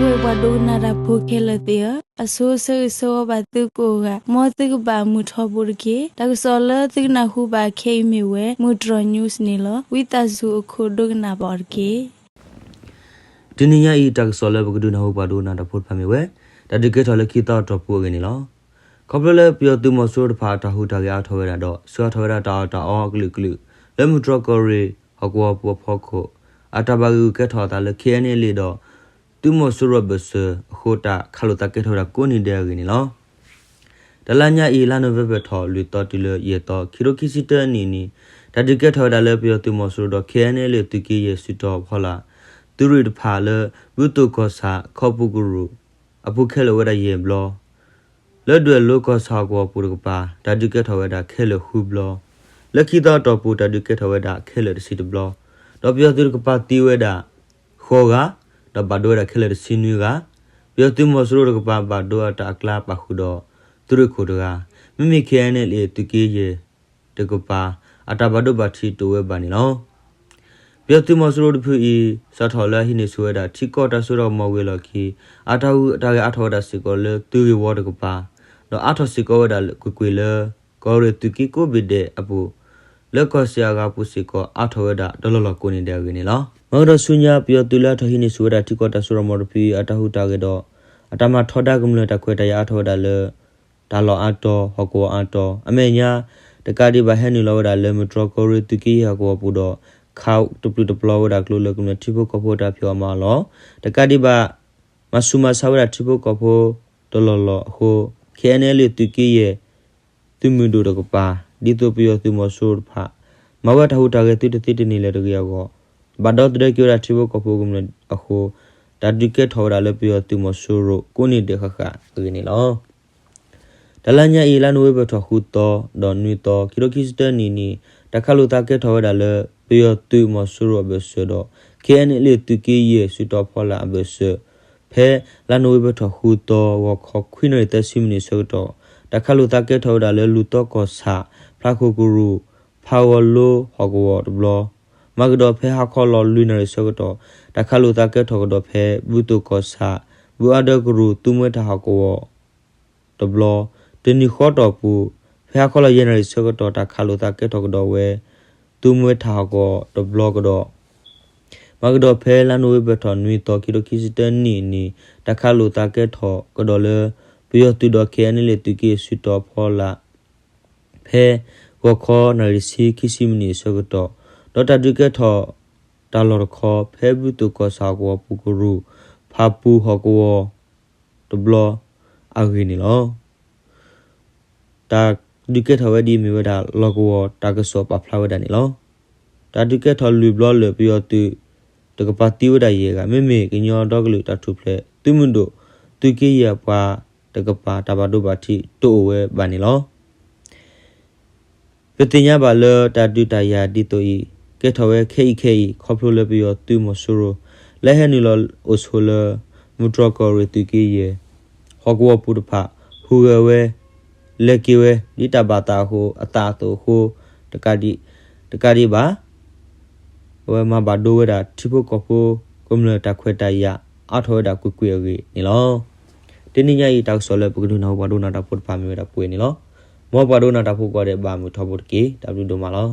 ပှၤဒိကနၣ်တၢ်ဖိခဲလၢာ်သ့ၣ်ဧၢ, အဆိဆၢဂ့ၤဆၢဝါဘၣ်သုကိးဂၤ, မ်သုကဘၣ်မုာ်ထီဘိတက့ၢ်. တၢ်ကစီၣ်လၢသုကနၢ်ဟူဘၣ်ခဲအံၤမ့ၢ်ဝဲ မုၢ်တြီၤ news န့ၣ်လီၤ. ဝံသးစူၤအခိၣ်ဒိကနၣ်ဘၣ်အီၤတက့ၢ်. တနံၤညါအံၤ တၢ်ကစီၣ်လၢပကဒုးနၢ်ဟူပှၤဒိကနၣ်တၢ်ဖိတဖၣ်မ့ၢ်ဝဲ တၢ်ဒုးကဲထီၣ်လၢခံသီအတီၢ်ပူၤအဂ့ၢ်န့ၣ်လီၤ. ခီဖျိလၢပယီၤသုးမီၤစိရိၤတဖၣ်အတၢ်ဟူးတၢ်ဂဲၤအါထီၣ်ဝဲဒၣ်ဒီး ဆှၢအါထီၣ်ဝဲဒၣ်တၢ်အီၣ်တၢ်အီအကလုာ်ကလုာ် လၢမုၢ်တြီၤကီၢ်ရ့ၣ်ဟီၣ်ကဝီၤပူၤအဖီခိၣ် အတၢ်ဘၣ်ဂုာ်ကဲထီၣ်အသးလၢ ခ့ၣ်အဲၣ်အဲၣ်လ့ၣ်ဒီး သုးမီၤစိရိၤအဘၢၣ်စၢၤအဃိ တၢ်ခးလိာ်သးကဲထီၣ်ဝဲဒၣ်ကိးနံၤဒဲးအဂ့ၢ်န့ၣ်လီၤ. တလါညါအံၤ လါနိၣ်ဝ့ဘၢၣ်ထီၣ်လွံၢ်သီတုၤလၢယဲၢ်သီ ခံကထိခံဆံတၢနံၣ်အနံၤ တၢ်ဒုးကဲထီၣ်ဝဲဒၣ်လၢပယီၤသုးမီၤစိရိၤဒီး ခ့ၣ်အဲၣ်အဲၣ်လ့ၣ်သုးက့ယဲၢ်စုတီၤဖီလာ် သုးရ့ၣ်တဖၣ်လၢ ဘူၣ်သိၣ်ကီၢ်ဆၣ် ခီပူၤကရူၢ် အပူၤခဲလၢာ်ဝဲဒၣ်ယဲၢ်ဘျီ လၢဒွဲၣ်လိကီၢ်ဆၣ်ဟီၣ်ကဝီၤပူၤတကပၤ တၢ်ဒုးကဲထီၣ်ဝဲဒၣ်ခဲလၢာ်ဃုဘျီ, လၢခံသီအတီၢ်ပူၤ တၢ်ဒုးကဲထီၣ်ဝဲဒၣ်ခဲလၢာ်တဆံတဘျီ, ဒီးပယီၤသုးတကပၤသံဝဲဒၣ် ဃိးဂၤ, ဒီးဘၣ်ဒိဝဲဒၣ်ခဲလၢာ်တဆံနွံဂၤ, ပယီၤသုးမီၤစိရိၤတကပၤ ဘၣ်ဒိအတၢ်အကျါပာ်ဃုာ်ဒီး သုးရ့ၣ်ခိၣ်တဂၤ, မ့မ့ၢ် ခ့ၣ်အဲၣ်အဲၣ်လ့ၣ်သုးက့ယဲၢ်တကပၤ အတၢ်ဘၣ်ဒိဘၣ်ထံးတအိၣ်ဝဲဘၣ်န့ၣ်လီၤ. ပယီၤသုးမီၤစိရိၤတဖုအံၤ စးထီၣ်လၢအဟံးန့ၢ်ဆူၣ်ဝဲဒၣ် ထံကီၢ်တၢ်စိတၢ်ကမီၤဝံၤအလီၢ်ခံ အတၢ်ဟူးတၢ်ဂဲၤအါထီၣ်ဝဲဒၣ်စ့ၢ်ကီးလၢသုးဂ့ၢ်ဝီတကပၤ, ဒီးအါထီၣ်စ့ၢ်ကီးဝဲဒၣ်ကွ့ၢ်ကွ့ၢ်လၢ ကီၢ်ရ့ၣ်သုးက့ကိးဘ့ၣ်ဒဲးအပူၤ လၢကီၢ်စဲၣ်အဂၤပူၤစ့ၢ်ကီး အါထီၣ်ဝဲဒၣ်တလီၢ်လီၢ်ကိးနံၤဒဲးအဂ့ၢ်န့ၣ်လီၤ. မၤကဒီးဆူညါ ပယီၤသုးလၢအထီၣ်ဟံးန့ၢ်ဆူၣ်ဝဲဒၣ်ထံကီၢ်တၢ်စိတၢ်ကမီၤတဖုအံၤ အတၢ်ဟူးတၢ်ဂဲၤဒီး အတၢ်မၤထီဒါကမျၢၢ်တၢ်ခွဲးတၢ်ယာ်အါထီၣ်ဝဲဒၣ်လၢ တၢ်လီၢ်အါတီၤ ဟီၣ်ကဝီၤအါတီၤ အမဲာ်ညါ တကးဒံးဘၣ် ဟဲနုာ်လီၤဝဲဒၣ်လၢမုၢ်တြီၤကီၢ်ရ့ၣ်သုးက့ယဲၢ်ဟီၣ်ကဝီၤပူၤဒီး ခးတပျုာ်တပျီၤဝဲဒၣ်ကျိလၢကမျၢၢ်ထံဖိကီၢ်ဖိတၢ်ဖံးအီၣ်မၤအီၣ်လီၤ. တကးဒံးဘၣ် မၤဆူၣ်မၤဆါဝဲဒၣ်ထံဖိကီၢ်ဖိတလီၢ်လီၢ်အဃိ ခ့ၣ်အဲၣ်အဲၣ်လ့ၣ်သုးက့ယဲၢ် သုးမုၢ်ဒိၣ်တကပၤ ဒ်သိးပယီၤသုးမီၤစိရိၤတဖၣ် မၤဝဲတၢ်ဟူးတၢ်ဂဲၤသုတသ့တန့ၢ်လၢၤတဂ့ၤအဂီၢ် ဘၣ်ဒီသဒၢက့ၤဝဲဒၣ်ထံဖိကီၢ်ဖိကမျၢၢ်အဃိ တၢ်ဒုးကဲထီၣ်ဝဲဒၣ်လၢပယီၤသုးမီၤစိရိၤကိးနံၤဒဲးဃၣ်ဃၣ်အဂ့ၢ်န့ၣ်လီၤ. တလါညါအံၤ လါနိၣ်ဝ့ဘၢၣ်ထီၣ်ဃုသီ ဒီးနွံသီ ခံကထိခံဆံတၢနံၣ်အနံၤ တၢ်ခးလိာ်သးကဲထီၣ်ဝဲဒၣ်လၢ ပယီၤသုးမီၤစိရိၤအဘၢၣ်စၢၤဒီး ခ့ၣ်အဲၣ်အဲၣ်လ့ၣ်သုးက့ယဲၢ်စုတီၤဖီလာ်အဘၢၣ်စၢၤ ဖဲလါနိၣ်ဝ့ဘၢၣ်ထီၣ်ဃုသီ ဂီၤခီခွံနၣ်ရံၣ်သၢဆံမံးနံးအဆၢကတီၢ် တၢ်ခးလိာ်သးကဲထီၣ်ဝဲဒၣ်လၢလူၢ်သီကီၢ်ဆၣ် ဖျါခိၣ်ကရူၢ် ဖးဂီၤလိဟီၣ်ကဝီၤတဘျီ, မၤကဒီးဖဲဟါခီလီၤလွံၢ်နၣ်ရံၣ်အဆၢကတီၢ် တၢ်ခးလိာ်သးကဲထီၣ်ကဒီးဖဲ ဘူၣ်သိၣ်ကီၢ်ဆၣ် ဘူၣ်အါဒၢကရူၢ် သူမွဲထၣ်ဟီၣ်ကဝီၤ တဘျီ, တနံၤဃီတီၢ်ပူၤ ဖဲဟါခီလီၤယဲၢ်နၣ်ရံၣ်ဆၢကတီၢ် တၢ်ခးလိာ်သးကဲထီၣ်ကဒီးဝဲ သူမွဲထၣ်ဟီၣ်ကဝီၤတဘျီကဒီး, မၤကဒီးဖဲလါနိၣ်ဝ့ဘၢၣ်ထီၣ်နွံသီ ခံကထိခံဆံတၢနံၣ်အနံၤ တၢ်ခးလိာ်သးကဲထီၣ်ကဒီးလၢ ပယီၤသုးဒီး ခ့ၣ်အဲၣ်အဲၣ်လ့ၣ်သုးက့ယဲၢ် စုတီၤဖီလာ် ဖဲဂီၤခီနၣ်ရံၣ်တဆံ ခံဆံမံးနံးအဆၢကတီၢ်, ဒီးတၢ်ဒုးကဲထီၣ်တၢ်လီၢ်တခီ ဖဲဘူၣ်သိၣ်ကီၢ်ဆၣ်ဟီၣ်ကဝီၤပူၤကရူၢ် ဖးပူၤဟီၣ်ကဝီၤတဘျီအဂ့ၢ်န့ၣ်လီၤ. တၢ်ဒုးကဲထီၣ်ဝဲဒ်အံၤမ့ၢ်ဝဲဒၣ် လီၢ်ကဝီၤတၢ်ကစီၣ်ပာ်ဖျါဝဲဒၣ်န့ၣ်လီၤ. တၢ်ဒုးကဲထီၣ်လွံၢ်ဘျီလၢာ် ပယီၤသုးတကပၤသံဝဲဒၣ်ယဲၢ်ဂၤ, မ့မ့ၢ်ကညီဒီကလုာ်တၢ်ထူၣ်ဖျဲးသုးမုၢ်ဒိၣ် သုးက့ယဲၢ်အပှၤတကပၤ တၢ်ဘၣ်ဒိဘၣ်ထံးတအိၣ်ဝဲဘၣ်န့ၣ်လီၤ. ပသ့ၣ်ညါဘၣ်လၢတၢ်ဒုးတၢ်ယၤဒ်သိးအံၤ ကဲထီၣ်ဝဲခဲအံၤခဲအံၤ ခီဖျိလၢပယီၤသုးမီၤစိရိၤ လဲၤဟဲနုာ်လီၤအိၣ်ဆိးလၢ မုၢ်တြီၤကီၢ်ရ့ၣ်သုးက့ယဲၢ် ဟီၣ်ကဝီၤပူၤတဖၣ် ဟူးဂဲၤဝဲ လဲၤက့ၤဝဲ ဒ်တၢ်ဘၣ်သးအဃိ အသးအသိးအဃိ တကးဒံးဘၣ် အဝဲမၤဘၣ်ဒိဝဲဒၣ်ထံဖိကီၢ်ဖိကမျၢၢ်တၢ်ခွဲးတၢ်ယာ် အါထီၣ်ဝဲဒၣ်ကွ့ၢ်ကွ့ၢ်အဂ့ၢ်န့ၣ်လီၤ. တနံၤညါအံၤ တၢ်ကစီၣ်လၢပကဒုးနၢ်ဟူပှၤဒိကနၣ်တၢ်ဖိတဖၣ်မ့ၢ်ဝဲဒၣ်ပှဲၤန့ၣ်လီၤ. မ်ပှၤဒိကနၣ်တၢ်ဖိကိးဂၤဒဲး ဘၣ်မုာ်ထီဘိတက့ၢ်. တၢ်ဘျုးဒိၣ်မးလီၤ.